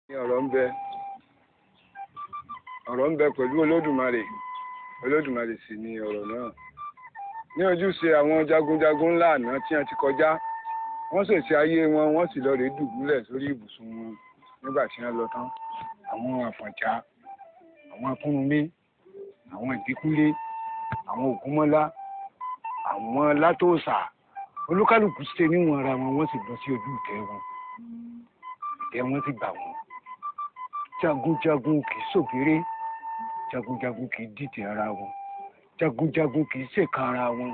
Ní ọ̀rọ̀ ń bẹ, ọ̀rọ̀ ń bẹ pẹ̀lú Olódùmarè, Olódùmarè sì ni ọ̀rọ̀ náà. Ní ojúṣe àwọn jagunjagun ńlá àná tí wọ́n ti kọjá, wọ́n ṣèṣe ayé wọn, wọ́n sì lọ rèé dùbúlẹ̀ sórí ibùsùn wọn nígbà tí wọ́n lọ tán. Àwọn Àfọ̀njá, àwọn Akúnrunmí, àwọn Ìbíkúnlé, àwọn Ògúnmọ́lá, àwọn Látòòsà, olúkálùkù ṣe níwọ̀n ara wọn, wọ́n sì lọ sí ojú ìtẹ́ wọn, ìtẹ́ wọn sì gbà wọ́n. Jagunjagun kì í ṣògèrè, jagunjagun kì í dìtẹ̀ ara wọn, jagunjagun kì í ṣèkà ara wọn.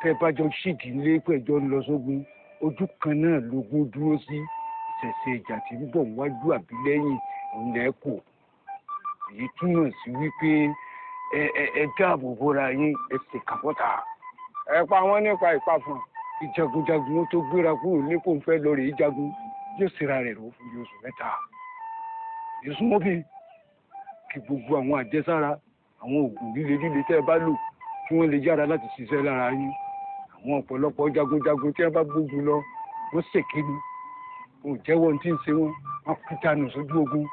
Tẹ́ bá jọ ṣídìí lé pẹ̀jọ́ ń lọ sógun, ojú kan náà lógún dúró sí. Ìṣẹ̀ṣe ìjà tí ń bọ̀ wájú àbí lẹ́yìn òun kò. Èyí túmọ̀ sí wípé ẹ ẹ ẹ dáàbò bóra yín, ẹ ṣèkà fọ́tà. Ẹ pa wọ́n nípa ìpafọ̀n. Kí jagunjagun ó tó gbéra kúrò ní kò ń fẹ́ lọ rèé jagun, yóò ṣera rẹ̀ rò fún oṣù 3. Ìsúnmọ́bí kí gbogbo àwọn àjẹsára, àwọn oògùn líle líle tẹ́ ẹ bá lò kí wọ́n lè yára láti ṣiṣẹ́ lára yín. Àwọn ọ̀pọ̀lọpọ̀ jagunjagun tí wọ́n bá gbógun lọ, wọ́n ṣèkéni, wọn ò jẹ́wọ́ ohun tí ń ṣe wọ́n, wọ́n kú dànù sójú ogun.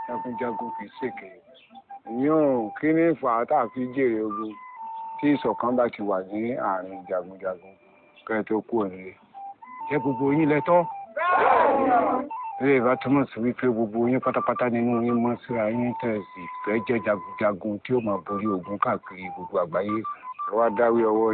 Jagunjagun kì í ṣèké. Ìyún kí ní fà á tá a fi jèrè ogun tí ìṣọ̀kan bá ti wà ní àárín jagunjagun kẹ́ ẹ tó kú òní. Jẹ́ gbogbo yín lẹ́tọ́. Eré ìbá túmọ̀ sí wípé gbogbo yín pátápátá nínú yín mọ́ síra yín, tẹ̀ sì fẹ́ jẹ́ jagunjagun tí ó máa borí ogun káàkiri gbogbo àgbáyé. Ẹ wá dáwé ọwọ́.